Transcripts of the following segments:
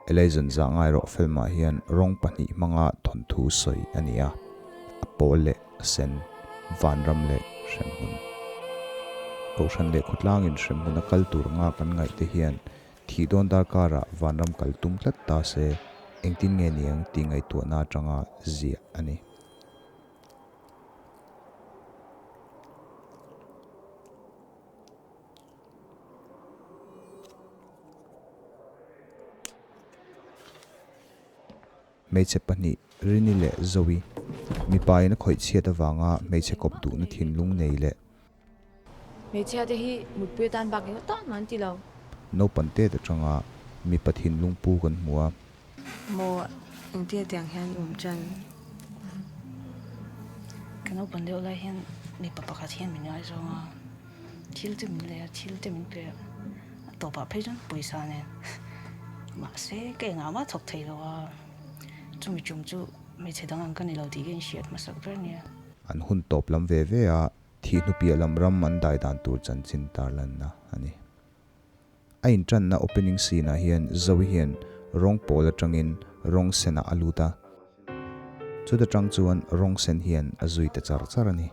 Elaizan zah ngai rawh film-ah hian rawng pahnih hmanga thawnthu sawi a ni a, a pawl leh a sen, vanram leh hremhmun. Kohhran leh khawtlangin hremhmun a kal tur anga kan ngaih te hian thih dawn darkarah vanram kal tum tlat ta se engtin nge niang tih ngaihtuahna atanga ziah a ni. Hmeichhe pahnih, Rini leh Zoe, mipa in a khawih chhiat avanga hmeichhe kawp duhna thinlung nei leh. Hmeichhia te hi mutpui atan bak eng atan mah an ti lo. Naupan tet atanga mipa thinlung pu kan hmu a. Maw engtia tiang hian awm chan? Ka naupan deuh lai hian mipa pakhat hian min ngaizawng a. Thil te min lei a, thil te min pe a, a tawpah phei chuan pawisa nen mahse ka engah mah thawk thei lo a, chumi tum chu hmeichhe dang ang ka ni lo tih ka inhriat hmasak ber nia. An hun tawp lam ve ve a, thih hnu piah lam ram an dai dan tur chanchin tarlanna a ni. A intanna opening scene ah hian Zoe hian rawng pawl atangin rawng senah a lut a, chuta tang chuan rawng sen hian a zui ta char char a ni.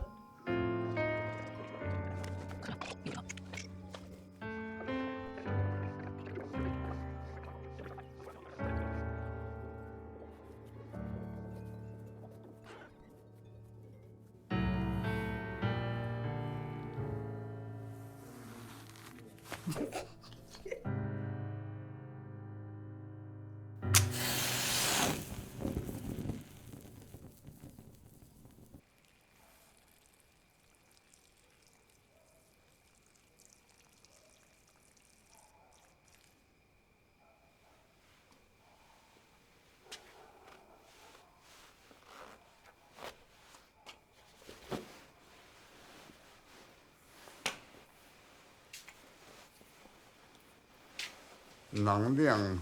Nang niang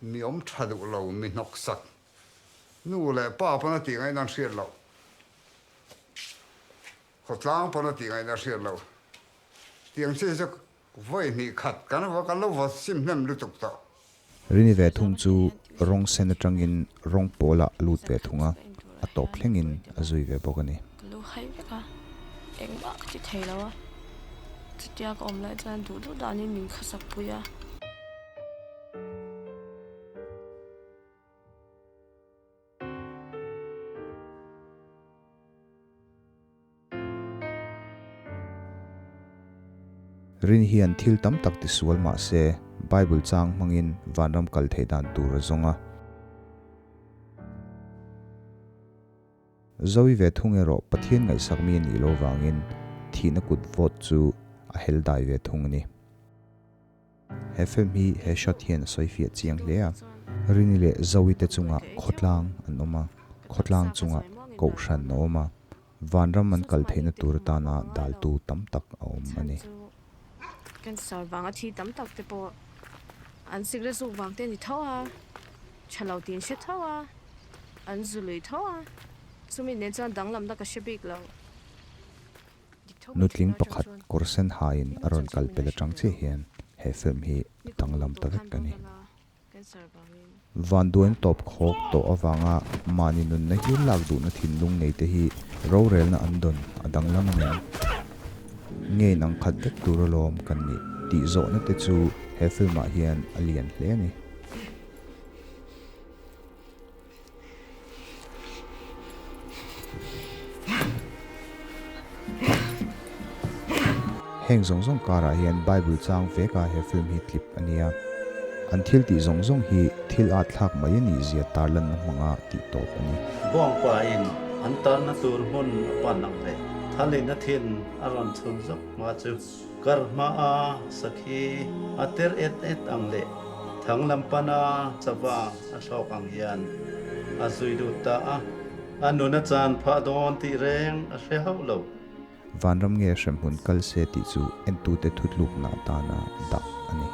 mi awm tha duh lo mi hnawk sak nu leh pa pawn a tih ngaihna an hriat loh, khawtlang pawn a tih ngaihna a hriat loh tiang chi chu vawi hnih khat kan va kan lo va sim hnem lutuk tawh. Rini ve thung chu rawng sen atangin rawng pawlah a lut ve thung a, a tawp thlengin a zui ve bawk a ni. Ka lu hai vek a, engmah ka ti thei lo a, chutia ka awm lai chuan duh duh danin min khawsak pui a. Rin hian thil tam tak tisual mah se, Bible chang hmangin vanram kal theih dan tur a zawng a. Zoe ve thung erawh Pathian ngaihsak mi a nih loh vangin thihna kut vawt chu a hel dai ve thung a ni. He film hi he shot hian a sawi fiah chiang hle a. Rini leh Zoe te chungah khawtlang an awm a, khawtlang chungah kohhran a awm a, vanram an kal theihna tur atana daltu tam tak a awm a ni. Cancer vanga thi tam tak te pawh an cigarette zuk vang te a ni tho a, tha lo tih an hre tho a, an zu lui tho a, chumi nen chuan danglamna ka hre bik lo. Nutling pakhat kawr sen haiin a rawn kal pel atang chiah hian he film hi a danglam ta vek a ni. Vanduain tawp khawk tawh avanga mahni nunna hi lak duhna thinlung nei te hi rorelna an dawn a danglam a nen. Nge in ang khat vek tur alawm kan nih tih zawhna te chu he film ah hian a lian hle a ni. Heng zawng zawng karah hian Bible chang veka he film hi tlip a nia. An thil tih zawng zawng hi thil at thlak mai a nih zia tarlanna hmanga tih tawp a ni. Bawngpa in an tarna tur hmun a pan ang leh thalin a thin a rawn chhun zawk hma chu kar hma a sakhi a ter et et ang leh thang lam pana chava A thlawk ang hian a zui lut ta a, a nun a chan phah dawn tih reng a hre hauh lo. Vanram nge hremhmun kal se tih chu entute thutlukna atana dah a ni.